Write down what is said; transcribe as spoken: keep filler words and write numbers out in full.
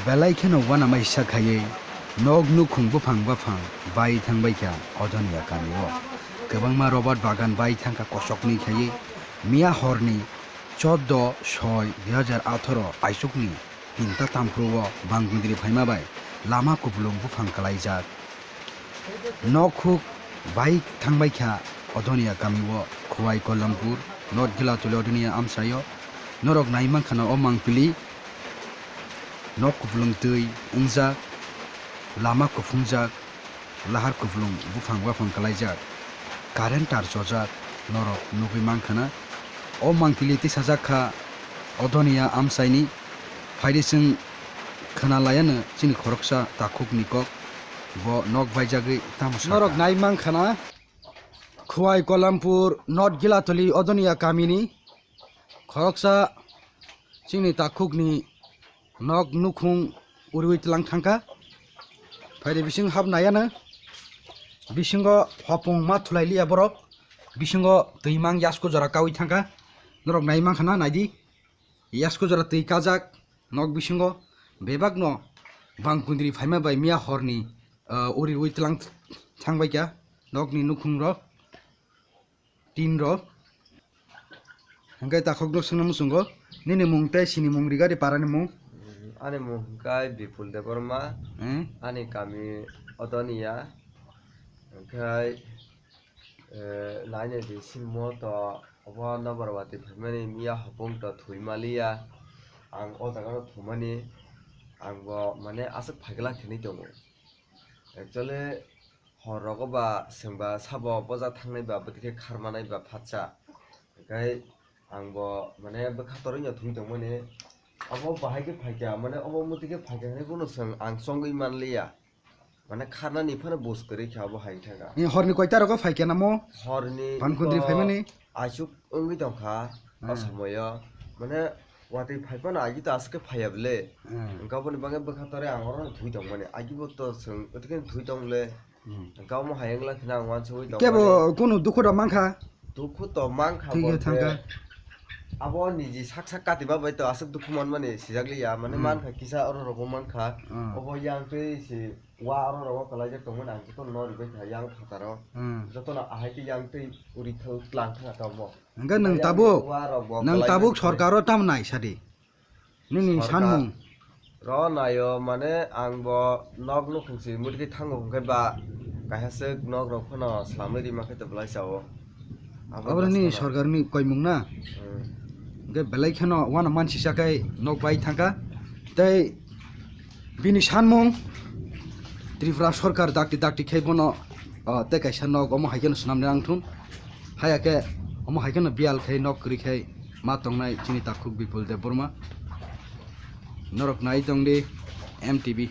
Belai kheno uanamai sak khaiwi nok nukhung buphang baphang bai thangbaikha Odoniya kamio. Kwbangma robot bagan bai thangkha kosoknwi khaiwi. Miya horni chordo soi dui hazar atharo aisukni tinta tamphru o bangkundri phaima bai lama kupulung buphang kalaijak. Nok huk bai thangbaikha Odoniya kamio, Khowai Kollampur, North Gilatuli Odoniya amsaio. Norok nai mankha na o mangpili nok kupulung twi wngjak, lama kuphungjak, lahar kupulung buphang baphang kalaijak, current tar chojak, norok nugwi mankha na. O mangpili tisajak kha Odoniya amsaini. Phaidi chwng khwna laiano chini khoroksa takhukni kok, bo nok baijagwi tamo sakha. Norok nai mankha na, Khowai Kollampur North Gilatuli Odoniya kamini khoroksa chini takhukni nok nukhung uriwi tlang thangkha. Phaidi bising hap naiano, bisingo hopung ma thulai liya borok, bisingo twi mang yasko jora kawi thangkha. Norok nai mankha na, naidi. Yasko jora twi kajak nok bisingo bebakno bangkundri phaima bai miya horni, ah, uri ui tlang thangbaikha nokni nukhungrok, tinrok. Hwnkhe takhukno swngna muchungo, "Nini mung tei sinimung rigari parani mung?" Ani mung hwnkhe Bipul Debbarma, Hmm? Ani kami Odoniya, hwnkhe Eh, nainai di simo to obo nobar watwi phaimani miya hopung to thwi maliya. Ang o jaga no thumani ang bo mane aswk phaikla khenwi tongo. Actually hor rogo ba chwng ba sabo boja thangnai ba bwtwi khe kharmanai ba phatsa. Hwnkhe ang bo mane bwkha torwi no thwi tongmani. Obo bahai khe phaikha mane obo muti khe phaikha hinwi bono chwng ang chongwi manliya. Mane kharnani phano bus kwrwi kha, abo hai thangkha. Ni horni koita rogo phaikha namo? Horni Pankundri to phaimani? Aswk wngwi tongkha, o Hmm. somoyo. Mane watwi phai phano agi to aswk khe phaiya bwle. Hmm. Hwnkhe aboni bagwi bwkha torwi ang oro thwi tongmani. Agi bo to chwng otikheno thwi tong le. Hmm. Hwnkhe omo hai wngla kheno ang uansugwi tongmani. Kebo kunu dukhu rok mankha? Dukhu to mankha Thwi bo khe thangkha. Abo niji sak sak kati ba bai to aswk dukhu manmani sijak liya. Mane Hmm. mankha kisa oro rogo mankha. Hmm. Obo yang twi si Wa aro rogo kwlaijak tongmani ang jotono no ribaikha yang phataro. Hmm. Jotono ahai khe yang twi uri thal tlang thangkha omo. Hwnkhe nwng Yang tabuk, wa rok bo nwng kwlaijak tabuk twi. Sorkaro tam nai sadi? Nini Sorkar sanmung. Ro naio mane ang bo nok nukhung si muitu khe thango hwnkhe ba kaisa swk nok rok phano swlamwi rima khe to belai chao. Abo Aboni wngkha sana. Sorkarni koimung na? Hmm. Hwnkhe belai kheno uano mansi sakai nok bai thangkha. Tei bini sanmung Tripura Sorkar dakti dakti khai bono, o, tei kaisa nok omo hai kheno swnamni nang thun. Haya khe omo hai kheno biyal khai nok kwrwi khai ma tongnai chini takhuk Bipul Debbarma. Norok nai tongdi M T V.